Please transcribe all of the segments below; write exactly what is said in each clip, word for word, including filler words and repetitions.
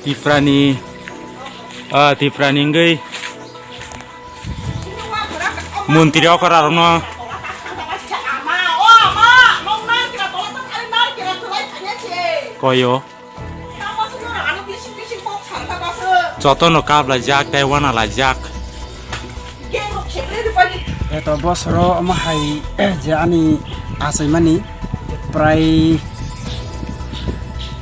Tiprani, ah, Tiprani wngwi montri okra rokno koyo. Jotono kaplaijak tei wanalaijak. Eto bosoro omo hai je ani achaimani prai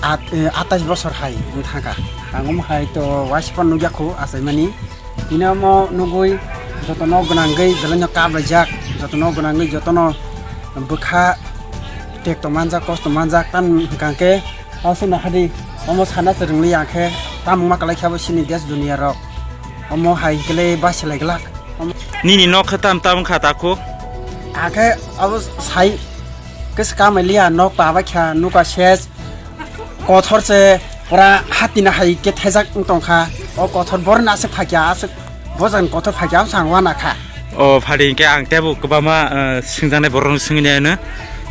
at-, eh, atais bosor hai wng thangkha. Ang omo hai to waisa phano nukya kho achaimani. Tini omo nugwi jotono gwnangwi belaino kaplaijak, jotono gwnangwi jotono bwkha tekto manjak, kosto manjak, tamni hwnkha khe aswkno hadi omo sana se rwngli ya khe tamungma kwlai khe bo chini desh duniya rok. Omo hai khe le basilai glak. Nini nok khe tam tam wngkha takhuk? Akhe abo sai khe swkamai liya, nok ta bai kha, nuka ses. Kothor se pura hatina hai khe thajak wng tongkha. O kothor borok ni aswk phakya, aswk bojang kothor phakya, aswk ang wana kha. O phari hinkhe ang tebo kwbangma, eh, swngjaknai borok no swngwi nai hwno.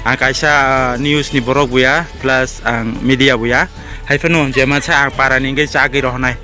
Ang kaisa, eh, news ni borok buya, plus ang media buya. Hai phano je mansa ang para ni hinkhe chagwi rohornai.